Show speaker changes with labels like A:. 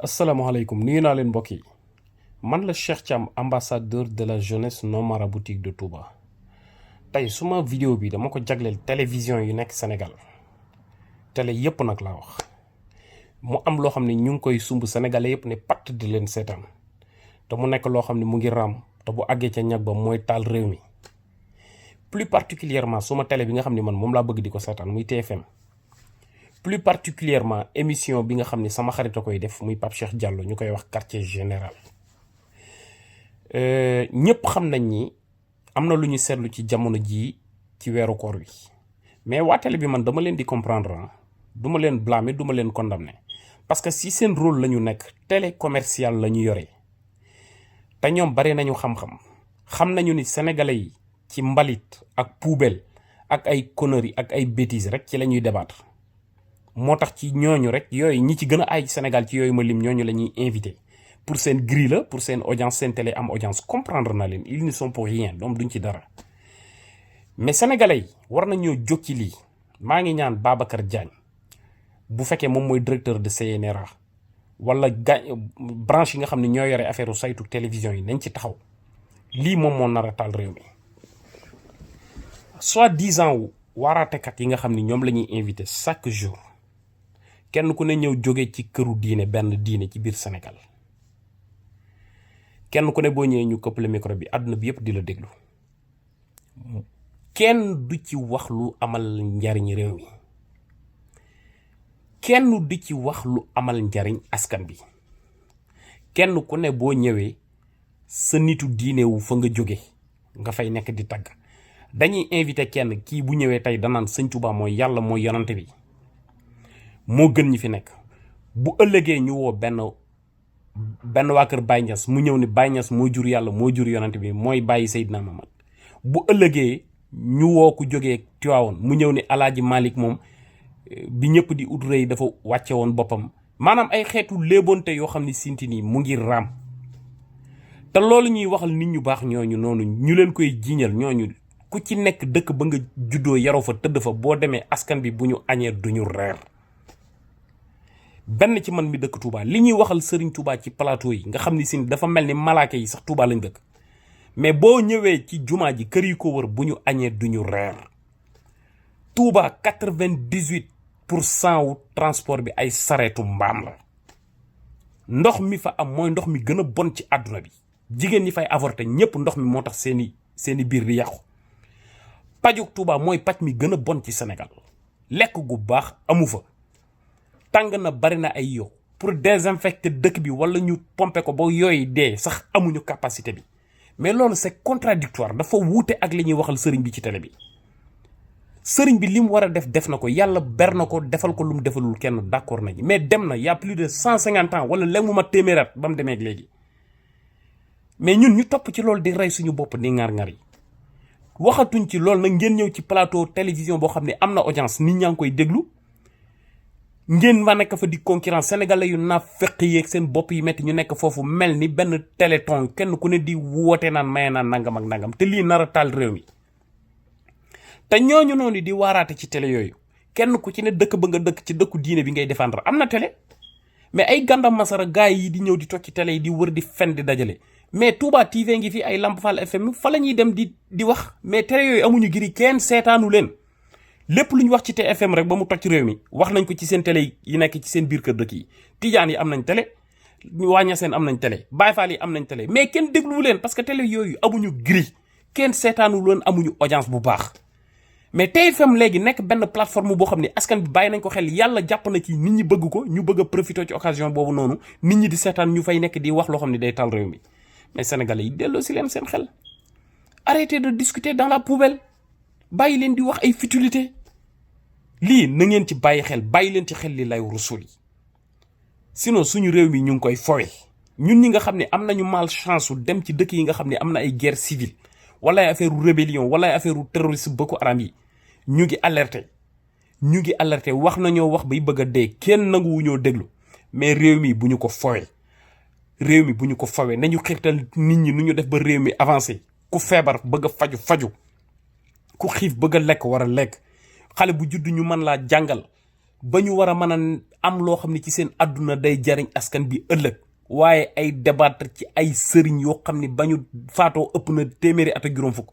A: asalaamaaleykum nuyu naa leen mbokk yi man la Cheikh Thiam ambassadeur de la jeunesse non maraboutique de Touba tey suma vidéo bi dama ko jagleel télévision yu nekk Sénégal télé yépp nag laa wax mu am loo xam ne ñu ngi koy sumb sénégalais yépp ne patt di leen seetaan te mu nekk loo xam ne mu ngi raam te bu àggee ca ñag ba mooy taal réew mi plus particulièrement suma télé bi nga xam ne man moom laa bëgg di ko seetaan muy TFM plus particulièrement émission bi nga xam ne sama xarit a koy def muy Pape Cheikh Diallo ñu koy wax quartier général ñëpp xam nañ ni am na lu ñu seetlu ci jamono jii ci weeru koor wi mais waa télé bi man dama leen di comprendre duma leen blâmer duma leen condamner parce que si seen rôle la ñu nekk télé commercial la ñu yore te ñoom bari nañu xam-xam xam nañu ni sénégalais yi ci mbalit ak poubelle ak ay conneries ak ay bêtises rek ci la ñuy débattre moo tax ci ñooñu rek yooyu ñi ci gën a ay Sénégal ci yooyu ma lim ñooñu la ñuy invité pour seen grille la pour seen audience seen télé am audience comprendre na leen ils ne sont pour rien donc duñ ci dara mais sénégalais yi war nañoo jóg ci lii maa ngi ñaan Babacar Diagne bu fekkee moom mooy directeur de CNRA wala branche yi nga xam ne ñoo yore affaire saytu télévision yi nañ ci taxaw lii moom moo nar a taal réew mi soi-disant wu waaraatekat yi nga xam ne ñoom la ñuy invité chaque jour kenn ku ne ñëw jóge ci këru diine benn diine ci biir Sénégal kenn ku ne boo ñëwee ñu këppale micro bi àdduna bi yëpp di la déglu kenn du ci wax lu amal njariñ réew mi kenn du ci wax lu amal njariñ askan bi kenn ku ne boo ñëwee sa nitu diine wu fa nga jóge nga fay nekk di tagg dañuy invité kenn kii bu ñëwee tey danaan sëñ Touba mooy yàlla mooy yonante bi moo gën ñi fi nekk bu ëllëgee ñu woo benn waa kër Baye Niass mu ñëw ni Baye Niass moo jur yàlla moo jur yonante bi mooy bàyyi Seydina Mamad bu ëllëgee ñu woo ku jógee Tiwaawoon mu ñëw ni Alaaji Malick moom bi ñëpp di ut rëy dafa wàcce woon boppam maanaam ay xeetu léebonte yoo xam ne sinti nii mu ngi raam te loolu ñuy waxal nit ñu baax ñooñu noonu ñu leen koy jiiñal ñooñu ku ci nekk dëkk ba nga juddoo yaroo fa tëdd fa boo demee askan bi bu ñu añee duñu reer benn ci man mi dëkk Touba li ñuy waxal Serigne Touba ci plateau yi nga xam ni si dafa mel ni malaaka yi sax Touba lañ dëkk mais boo ñëwee ci jumaa ji kër yi ko wër bu ñu añee duñu reer Touba 98% wu transport bi ay sareetu mbaam la ndox mi fa am mooy ndox mi gën a bon ci àdduna bi jigéen ñi fay avorter ñëpp ndox mi moo tax seeni biir di yàqu pajuk Touba mooy paj mi gën a bon ci Sénégal lekk gu baax amu fa tàng na bari na ay yow pour désinfecter dëkk bi wala ñu pomper ko ba yooyu dee sax amuñu capacité bi mais loolu c'est contradictoire dafa wuute ak li ñuy waxal sëriñ bi ci télé bi sëriñ bi li mu war a def na ko yàlla ber na ko defal ko lu mu defalul kenn d'accord nañu mais dem na y a plus de 150 ans wala léegi mu ma téeméeraat ba mu demee ak léegi mais ñun ñu topp ci loolu di rey suñu bopp di ŋar-ŋar yi waxatuñ ci loolu nag ngeen ñëw ci plateau télévision boo xam ne am na audience nit ñaa ngi koy déglu ngeen ma nekk fa di concurrence sénégalais yu naa fekk yeeg seen bopp yi metti ñu nekk foofu mel ni benn téléthon kenn ku ne di woote naan maye naan nangam ak nangam te lii nar a taal réew mi te ñooñu noonu di waaraate ci télé yooyu kenn ku ci ne dëkk ba nga dëkk ci dëkku diine bi ngay défendre am na télé mais ay gàndam masara gaay yi di ñëw di toog ci télé yi di wër di fen di dajale mais Touba TV ngi fi ay Lamp Fall FM fa la ñuy dem di wax mais télé yooyu amuñu giri kenn seetaanu leen lépp lu ñu wax ci TFM rek ba mu toj réew mi wax nañ ko ci seen télé yi nekk ci seen biir kër dëkk yi Tijaan yi am nañ télé waa Ñaseen am nañ télé Baay Faal yi am nañ télé mais kenn dégluwu leen parce que télé yooyu amuñu giri kenn seetaanu leen amuñu audience bu baax mais TFM léegi nekk benn plateforme boo xam ne askan bi bàyyi nañ ko xel yàlla jàpp na ci nit ñi bëgg ko ñu bëgg a profité ci occasion boobu noonu nit ñi di seetaan ñu fay nekk di wax loo xam ne day taal réew mi mais sénégalais yi delloo si leen seen xel arrêtez de discuter dans la poubelle bàyyi leen di wax ay futilité lii na ngeen ci bàyyi xel bàyyi leen ci xel li lay rusul yi sinon suñu réew mi ñu ngi koy fowe ñun ñi nga xam ne am nañu malchance su dem ci dëkk yi nga xam ne am na ay guerre civile wala ay affaire rébellion wala ay affaire terrorisme Boko Haram yi ñu ngi alerté wax nañoo wax bay bëgg a dee kenn nanguwuñoo déglu mais réew mi bu ñu ko fowe nañu xirtal nit ñi nu ñu def ba réew mi avancé ku feebar bëgg a faju ku xiif bëgg a lekk war a lekk xale bu judd ñu mën laa jàngal ba ñu war a mën a am loo xam ne ci seen àdduna day jariñ askan bi ëllëg waaye ay débattre ci ay sëriñ yoo xam ne ba ñu faatoo ëpp na téeméeri at ak juróom fukk